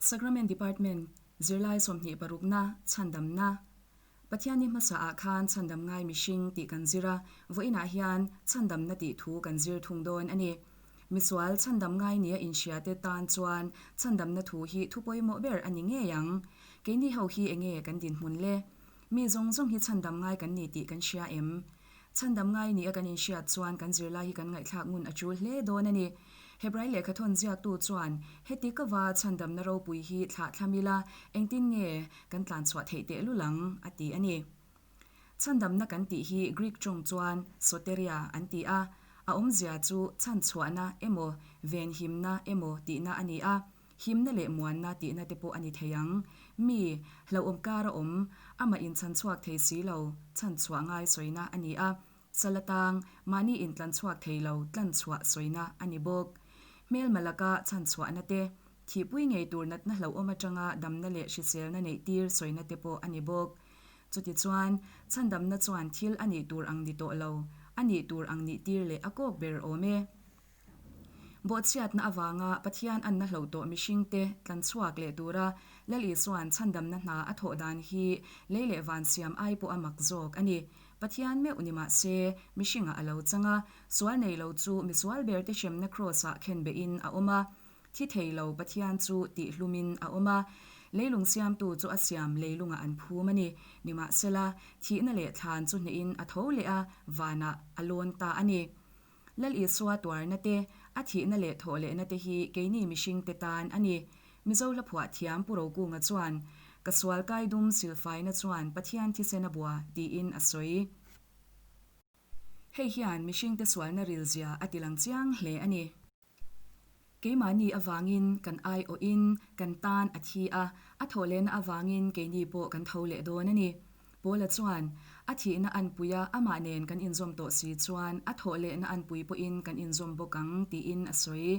Sacrament Department, Zirlai 20 parukna, Chhandamna. Pathianni hmasa ah khan chhandam ngai mihring tih kan zir a, vawiinah hian chhandamna tih thu kan zir thung dawn a ni. Misual chhandam ngai nia inhriate tan chuan chhandamna thu hi thu pawimawh ber a ni ngei ang. Keini ho hi enge kan dinhmun le? Mi zawng zawng hi chhandam ngai kan ni tih kan hria em? Chhandam ngai nia kan inhriat chuan kan zirlai hi kan ngaihthlak ngun a tul hle dawn a ni. Hebrai lehkhathawn ziaktu chuan, Heti ka va chhandamna ropui hi thlah thlam ila, engtin nge kan tlan chhuah theih tehlul ang? a ti a ni. Chhandamna kan tih hi Greek tawng chuan soteria an ti a, a awmzia chu chhanchhuahna emaw venhimna emaw tihna a ni a. Himna leh muanna tihna te pawh a ni thei ang. Mi, hlauhawm kara awm, amah inchhanchhuak thei si lo, chhanchhuah ngai sawina a ni a. Sala tang, mahni intlanchhuak thei lo tlanchhuah sawina a ni bawk. Hmelma laka chhanchhuahna te, thihpui ngei tur natna hlauhawm atanga damna leh hriselna neih tir sawina te pawh a ni bawk. Chutichuan, chhandamna chuan thil a nih tur ang ni tawh lo, a nih tur ang nih tir leh a kawk ber awm e. Bawhchhiatna avanga Pathian anna hloh tawh mihringte tlanchhuak leh tura Lal Isua'n chhandamna hna a thawh dan hi lei leh van siam ai pawh a mak zawk a ni. Pathian meuh ni mah se, mihringah a lo chang a, sual nei lo chu misual berte hremna kraws-ah khenbehin a awm a, thi thei lo Pathian chu tihhlumin a awm a, leilung siamtu chu a siam leilungah an phum a ni. Nimahsela, thihna leh thlan chu hnehin a tho leh a, vanah a lawn ta a ni. Lal Isua tuarna te, a thihna leh thawh lehna te hi keini mihring te tan a ni. Mizo hla phuah thiam Pu Rokunga chuan, Ka sual kai dum silfaina chuan Pathian thisen a bua, tiin a sawi. Hei hian mihringte sualna rilzia a tilang chiang hle a ni. Keimahni avangin kan aiawhin kan tan a thi a, a thawh lehna avangin keini pawh kan tho leh dawn a ni. Paula chuan, A thihna anpuia amah nen kan inzawm tawh si chuan a thawh lehna anpui pawhin kan inzawm bawk ang, tiin a sawi.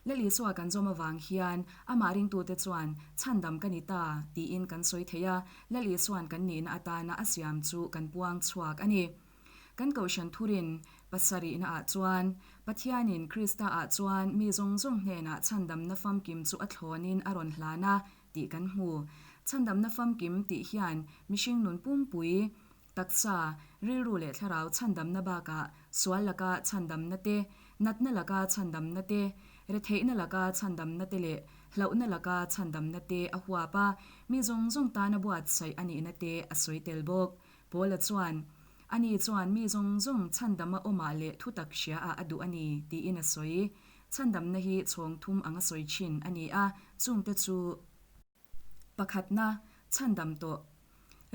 Lal Isua kan zawm avang hian amah ringtute chuan chhandam ka ni ta, tiin kan sawi thei a, Lal Isua'n kan nihna atana a siam chu kan puang chhuak a ni. Kan Kohhran thurin pasarihna ah chuan, Pathianin Krista ah chuan mi zawng zawng hnenah chhandamna famkim chu a thlawnin a rawn hlan a tih kan hmu. Chhandamna famkim tih hian mihring nun pumpui, taksa, rilru leh thlarau chhandamna bakah sual laka chhandamna te, natna laka chhandamna te, retheihna laka chhandamna te leh hlauhna laka chhandamna te a huap a, mi zawng zawng tana buatsaih a nihna te a sawi tel bawk. Paula chuan, Ani chuan mi zawng zawng chhandama awmah leh thutak hriaah a duh a ni, tiin a sawi. Chhandamna hi chhawng thum anga sawi thin a ni a, chungte chu. Pakhatna, chhandam tawh.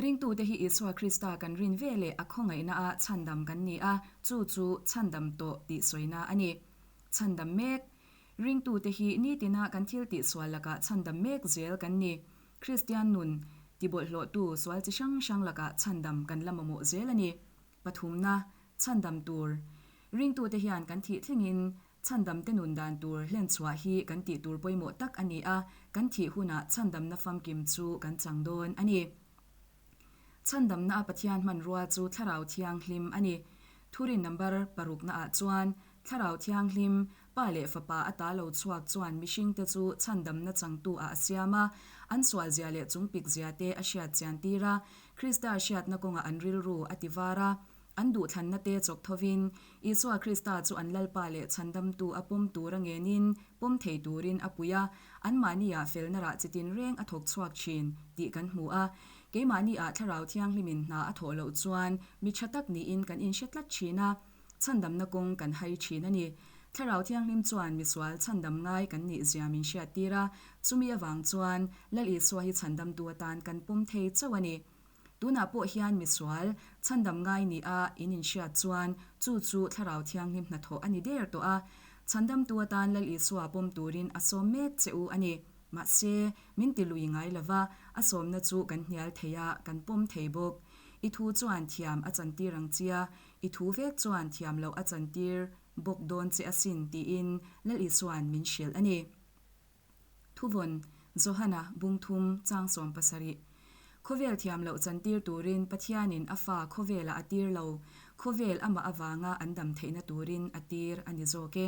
Ringtute hi Isua Krista kan rin ve leh a khawngaihnaah chhandam kan ni a, chu chu chhandam tawh tih sawina a ni. Chhandam mek. Ringtute hi nitina kan thil tihsual lakah chhandam mek zel kan ni. Kristian nun tibawlhhlawhtu sual chi hrang hrang lakah chhandam kan la mamawh zel a ni. Pathumna, chhandam tur. Ringtute hian kan thih thlengin chhandamte nun dan tur hlenchhuah hi kan tih tur pawimawh tak a ni a, kan thih hunah chhandamna famkim chu kan chang dawn a ni. Chhandamna a Pathian hmanrua chu Thlarau Thianghlim a ni. Thurin number parukna ah chuan Thlarau Thianghlim, Pa leh Fapa a ta lo chhuak chuan mihringte chu chhandamna changtu ah a siam a, an sualzia leh chungpikzia te a hriat chian tir a, Krista hriatna kawngah an rilru a ti var a. An duhthlanna te chawk thovin, Isua Krista chu an Lalpa leh Chhandamtu a pawm tur a ngenin pawm thei turin a pui a, anmahniah felna rah chi tinreng a thawk chhuak thin tih kan hmu a. Keimahniah Thlarau Thianghlimin hna a thawh loh chuan mi tha tak niin kan inhre tlat thin a, chhandamna kawng kan hai thin a ni. Thlarau Thianghlim chuan misual chhandam ngai kan nih zia min hriattir a, chumi avang chuan Lal Isua hi chhandamtu atan kan pawm thei chauh a ni. Tunah pawh hian misual, chhandam ngai ni a in inhriat chuan chu chu Thlarau Thianghlim hnathawh a ni der tawh a. Chhandamtu atan Lal Isua pawm turin a sawm mek che u a ni. Mahse, min ti lui ngai lova, a sawmna chu kan hnial thei a, kan pawm thei bawk. I thu chuan thiam a chantir ang chia, i thu vek chuan thiam loh a chantir bawk dawn che asin tiin Lal Isua'n min hrilh a ni. Thuvawn, Johana, bung thum, chang 17. Khawvel thiam loh chantir turin Pathianin a fa khawvelah a tir lo, khawvel amah avanga an dam theihna turin a tir a ni zawk e.